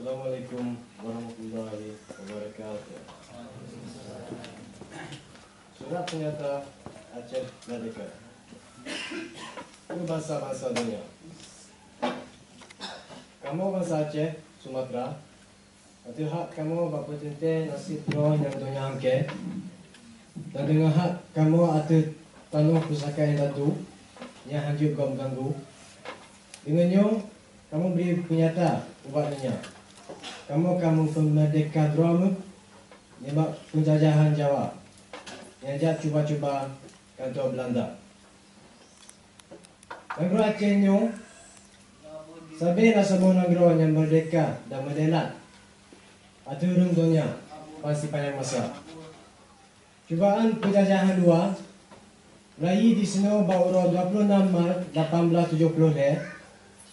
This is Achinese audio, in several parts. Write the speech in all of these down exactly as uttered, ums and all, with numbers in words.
Assalamualaikum warahmatullahi wabarakatuh. Surat peunyata Aceh Merdeka. Keu bansa-bansa donya. Kamoe bansa Aceh, Sumatra, ateueh hak kamoe bak peuteuntée naseb droe nyang donya angkée, dan deungon hak kamoe ateueh tanoh pusaka indatu nyang hanjeuet gob ganggu. Deungon nyoe, kamoe bri peunyata ubak donya, kamoe ka meupeumeurdehka droe meuh nibak peunjajahan Jawa nyang jak cuba-cuba kantô Beulanda. Nanggroe Aceh nyoe sabe na saboh nanggroe nyang meurdehka dan meudèelat ateueh ureueng donya ban sipanyang masa. Cubaan peujajahan luwa meulayeue disinoe bak uroe dua ploh nam Maret lapan blaih tujoh ploh lhèe,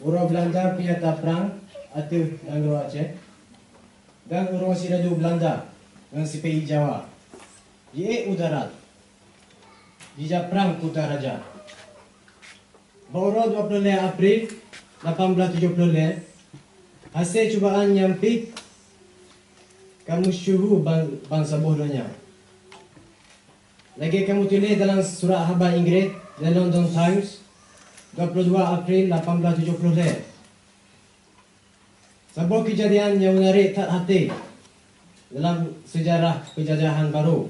uroe Beulanda peunyata prang ateueh nanggroe Aceh, dan uroe sidadu Beulanda ngon sipa-i Jawa jiék u darat, jijak prang Kuta Raja. Bak uroe dua ploh lhèe April lapan blaih tujoh ploh lhèe, hasé cubaan nyan pih ka meusyeuhu ban, ban saboh donya. Lagèe ka meutuléh dalam surat haba Inggréh, The London Times, dua ploh dua April lapan blaih tujoh ploh lhèe. Saboh keujadian nyang meunarék that até dalam seujarah peujajahan barô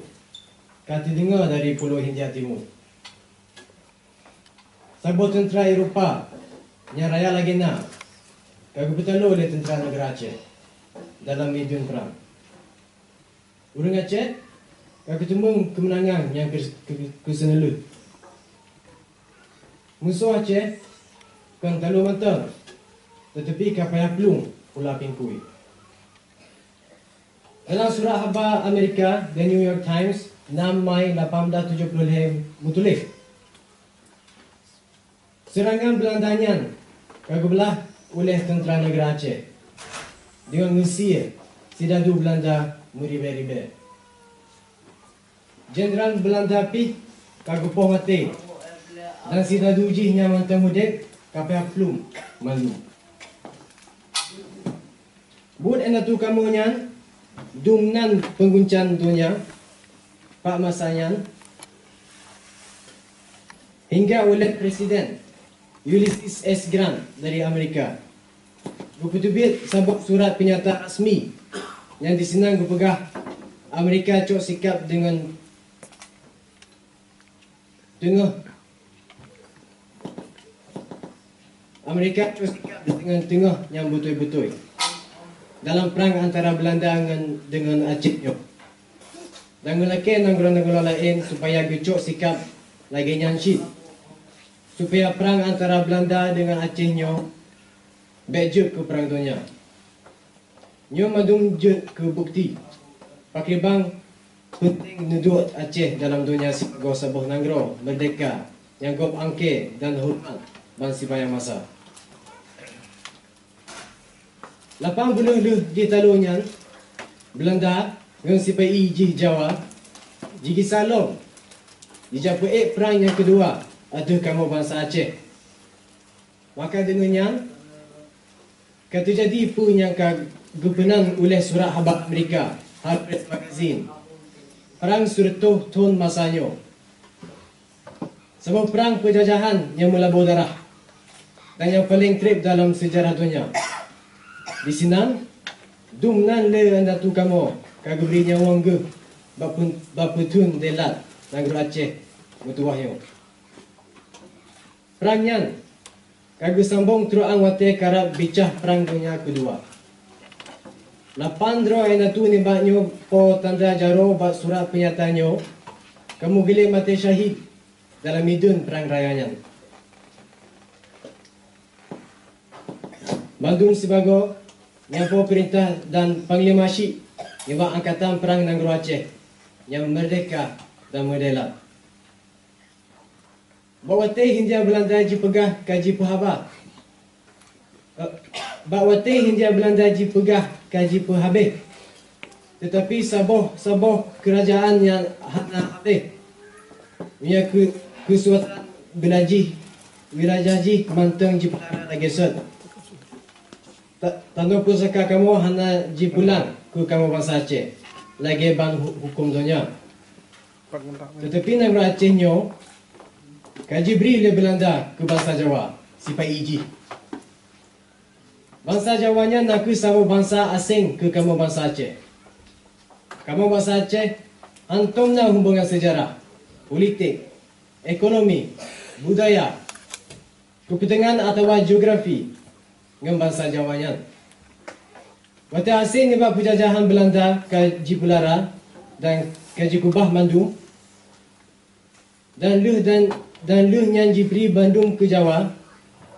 ka teudeungoe dari Pulo Hindia Timur. Saboh teuntra Eropa nyang raya lagèe na ka geupeutalo lé teuntra neugara Aceh dalam mideuen prang. Ureueng Aceh ka geuteumeung keumeunangan nyang keu-, keu-, keuseuneulheueh. Musoh Aceh kon talo mantong, teutapi ka payah plueng pula pingkui. Dalam surat haba Amerika, The New York Times, nam Mai lapan blaih tujoh ploh lhèe meutuléh, seurangan Beulanda nyan ka geublah uléh teuntra neugara Aceh deungon meusie sidadu Beulanda meuribèe-ribèe. Jeundral Beulanda pih ka geupoh maté, dan sidadu jih nyang mantong udép ka payah plueng mandum. Buet indatu kamoe nyan dum nan peunguncang donya bak masa nyan, hingga uléh Presiden Ulysses S Grant dari Amerika geupeuteubiet saboh surat peunyata rasmi nyang disinan geupeugah Amerika cok sikap deungon teungoh Amerika cok sikap deungon teungoh nyang beutôi-beutôi dalam prang antara Beulanda ngon deungon Aceh nyoe, dan geulakèe nanggroe-nanggroe laén supaya geucok sikap lagèe nyan cit, supaya prang antara Beulanda deungon Aceh nyoe bèk jeuet keu prang donya. Nyoe mandum jeuet keu bukeuti pakriban peunteng neuduek Aceh dalam donya sibagoe saboh nanggroe meurdehka nyang gob angkée dan horeumat ban sipanyang masa. Lapan ploh lheueh jitalo nyan, Beulanda ngon sipa-i jih Jawa jigisa lom jijak peuék prang nyang keudua ateueh kamoe bansa Aceh. Maka deungon nyan, ka teujadi peue nyang ka geupeunan uléh surat haba Amerika, Harper's Magazine, prang sireutôh thon masa nyoe. Saboh prang peujajahan nyang meulabô darah dan nyang paleng treb dalam seujarah donya. Disinan, dum nan lé indatu kamoe ka geubri nyawöng geuh bak pun-, bak peutheun dèelat nanggroe Aceh meutuwah nyoe. Prang nyan ka geusambong trok 'an watèe karab bicah Prang Donya Keudua. Lapan droe indatu nibak nyoe po tanda jaroe bak surat peunyata nyoe ka meugilék maté syahid dalam mideuen prang raya nyan. Bandum sibagoe nyang po peurintah dan panglima syik nibak angkatan prang nanggroe Aceh nyang meurdehka dan meudèelat. Bak watèe Hindia Beulanda jipeugah ka jipeuhaba, eh, bak watèe Hindia Beulanda jipeugah ka jipeuhabéh, teutapi saboh-saboh keurajeuen nyan hana habéh. Meunyoe keu-, keukuasaan wilayah jih, wilayah jih mantong jipeulara lagèe sot. Tanoh pusaka kamoe hana jipulang keu kamoe bansa Aceh, lagée ban hu-, huköm donya. Teutapi nanggroe Aceh nyoe ka jibri lé Beulanda keu bansa Jawa sipa-i jih. Bansa Jawa nyan nakeuh saboh bansa aséng keu kamoe bansa Aceh. Kamoe bansa Aceh hantom na hubongan seujarah, politik, ekonomi, budaya, keupeutengan atawa geografi ngon bansa Jawa nyan. Watée aséng nibak peujajahan Beulanda ka jipeulara dan ka jikeubah mandum, dan lheueh dan, dan lheueh nyan jibri bandum keu Jawa,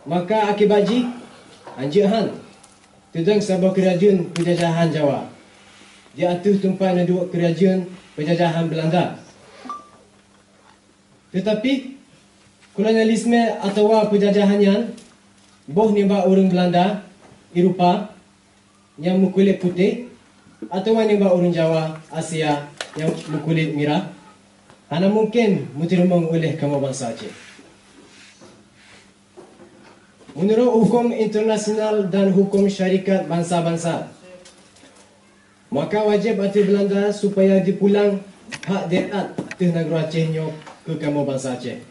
maka akibat jih hanjeuet han teudong saboh keurajeuen peujajahan Jawa di ateueh teumpat neuduek keurajeuen peujajahan Beulanda. Teutapi, kolonialisme atawa peujajahan nyan boh nibak ureuëng Beulanda, Eropa, nyang meukulét putéh, atawa nibak ureuëng Jawa, Asia, nyang meukulét mirah, hana mungken meuteurimong uleh kamoe bansa Aceh. Meunurot huköm internasional dan huköm syarikat bansa-bansa, maka wajéb ateueh Beulanda supaya jipulang hak delat ateueh nanggroe Aceh nyoe keu kamoe bansa Aceh.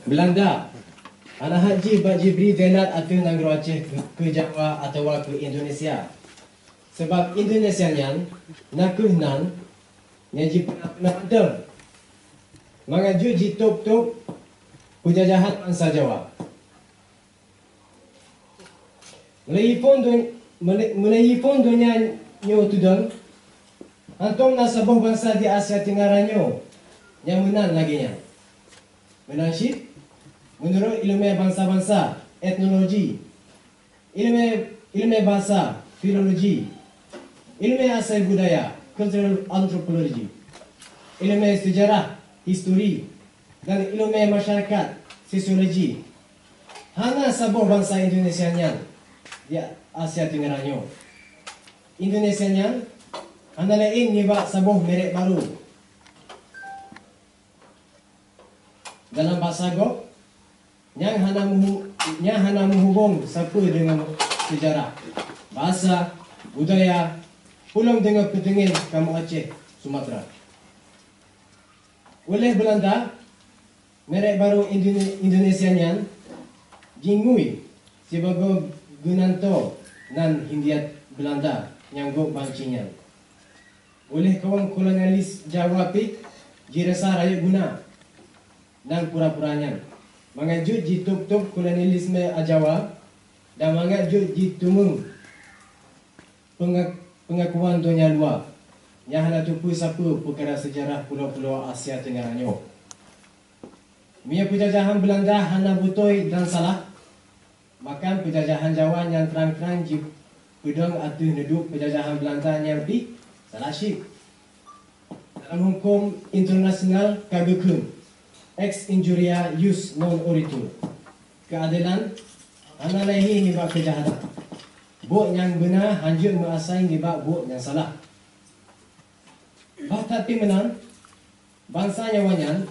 Beulanda hana hak jih bak jibri delat ateueh nanggroe Aceh keu, keu Jawa atawa keu Indonesia. Sabab Indonesia nyan nakeuh nan nyang jipeuna-peuna mantong mangat jeuet jitôb-tôb peujajahan bansa Jawa. Meulayi phon dony-, meulai-, meulayi phon donya nyoe teudong, hantom na saboh bansa di Asia Tenggara nyoe nyang meunan lagée nyan. Meunan cit, meunurot iéleumé bansa-bansa, etnologi, iéleumé, iéleumé basa, filologi, iéleumé asai budaya, cultural anthropology, iéleumé seujarah, histori, dan iéleumé masyarakat, sosiologi, hana saboh bansa Indonesia nyan di Asia Tenggara nyoe. Indonesia nyan hana laén nibak saboh merek barô dalam basa gob nyang hana meuhu-, nyang hana meuhubong sapeue deungon seujarah, basa, budaya, peulom deungon peuteungieng kamoe Aceh, Sumatra. Uleh Beulanda, merek barô Indone-, Indonesia nyan jingui sibagoe geunantoe nan Hindia Beulanda nyang gob banci nyan. Uleh kawöm kolonialis Jawa pih jirasa rayeuk guna nan pura-pura nyan, mangat jeuet jitôb-tôb kolonialisme Jawa dan mangat jeuet jiteumeung peunga-, peungakuan donya luwa nyang hana teupeue sapeue peukara seujarah pulo-pulo Asia Tenggara nyoe. Meunyoe peujajahan Beulanda hana beutôi dan salah, maka peujajahan Jawa nyang trang-trang jipeudong ateueh neuduek peujajahan Beulanda nyan pih salah cit. Dalam huköm internasional ka geukheun, ex injuria jus non oritur, keuadelan hana lahé nibak keujahatan. Buet nyang beuna hanjeuet meuasai nibak buet nyang salah. Bah that pih meunan, bansa Jawa nyan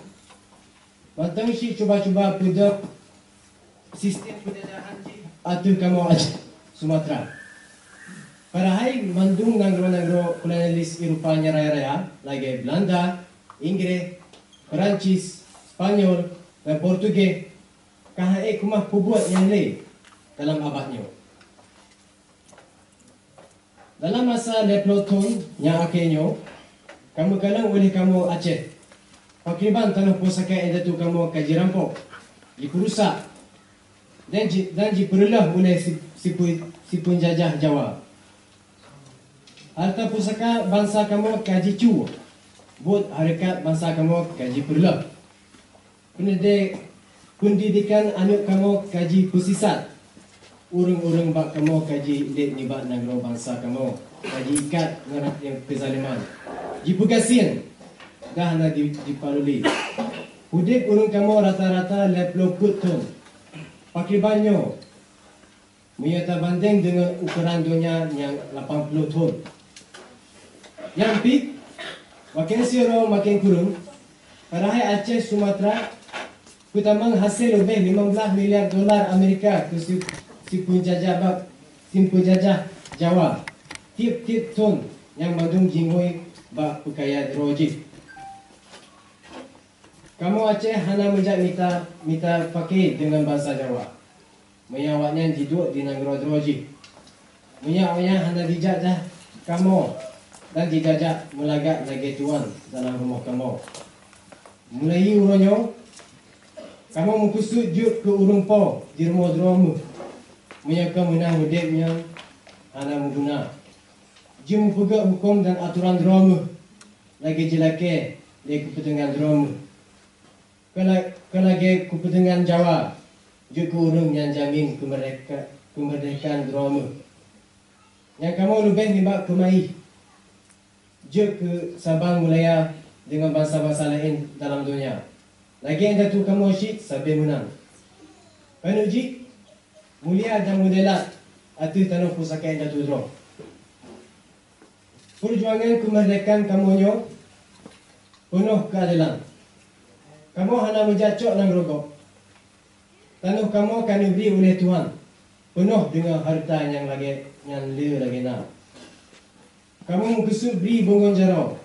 mantong cit cuba-cuba peudong sistem peujajahan jih ateueh kamoe Aceh, Sumatra. Padahai mandum nanggroe-nanggroe kolonialis Eropa nyang raya-raya, lagée Beulanda, Inggréh, Peurancih, Spanyol, dan Portugéh, ka han ék keumah peubuet nyang lé dalam abad nyoe. Dalam masa lhée ploh thon nyang akhé nyoe, ka meukalon uleh kamoe Aceh, pakriban tanoh pusaka indatu kamoe ka jirampok, jipeurusak, dan ji-, dan jipeureulôh uleh si-, sipu-, sipeunjajah Jawa. Hareuta pusaka bansa kamoe ka jicu, buet hareukat bansa kamoe ka jipeureulôh. Peundidik-, peundidikan aneuëk kamoe ka jipeusisat. Ureuëng-ureuëng bak kamoe ka jiék nibak nanggroe bansa kamoe, ka jiikat ngon rangkaieng keuzaliman. Jipeugasien, dah hana di-, jipaduli. Udeb ureuëng kamoe rata-rata lhée ploh peuet thon. Pakriban nyoe, meunyoe tabandeng deungon ukoran donya nyang lapan ploh thon. Nyan pih, maken sidroe maken kureueng, padahai Aceh Sumatra peutamong hasé leubeh limong blaih miliar dolar Amerika keu si-, sipeunjajah bak Simpeujajah Jawa tieb-tieb thon nyang mandum jingui bak peukaya droe jih. Kamoe Aceh hana meujak mita, mita paké deungon bansa Jawa, meunyoe awaknyan jiduek di nanggroe droe jih. Meunyoe awaknyan hana jijajah kamoe dan jijajak meulagak lagée tuan dalam rumoh kamoe. Mulai uroe nyoe, kamoe meukeusut jeuet keu ureuëng po di rumoh droe meuh, meunyoe ka meunang udeb nyang hana meuguna. Jeuet meupeugét huköm dan atoran droe meuh lagée jilakée lé keupeutengan droe meuh. Keu la-, keu lagée keupeutengan Jawa, jeuet keu ureuëng nyang jamin keumeurdeka-, keumeurdekaan droe meuh. Nyang kamoe leubeh nibak keumaih, jeuet keu sabang meulaya deungon bansa-bansa laén dalam donya. Lagée indatu kamoe cit sabe meunan. Keuneuk jih, mulia dan meudelat ateueh tanoh pusaka indatu droe. Peujuangan keumeurdekaan kamoe nyoe peunoh keuadelan. Kamoe hana meujak cok nanggroe gob. Tanoh kamoe ka neubri ulée Tuhan peunoh deungon hareuta nyang lagée nyan le lagée na. Kamoe meukeusut bri bungöng jaroe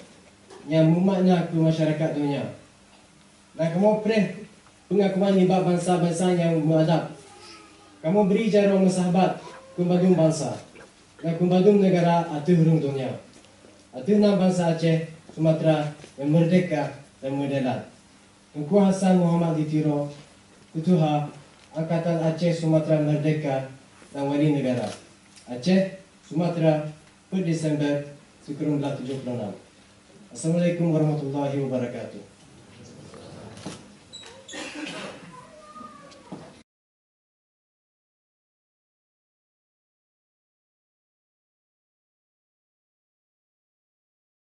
nyang meumakna keu masyarakat donya. Dan kamoe preh peungakuan nibak bansa-bansa nyang meuadab. Kamoe bri jaroe meusahabat keu bandum bansa dan keu bandum neugara ateueh rhueng donya. Ateueh nam bansa Aceh, Sumatera nyang meurdeka dan meudelat. Teungku Hasan Muhammad di Tiro, Keutuha Angkatan Aceh Sumatera Merdeka dan Wali Negara Aceh Sumatera, empat Desember seribu sembilan ratus tujuh puluh enam. Assalamualaikum warahmatullahi wabarakatuh.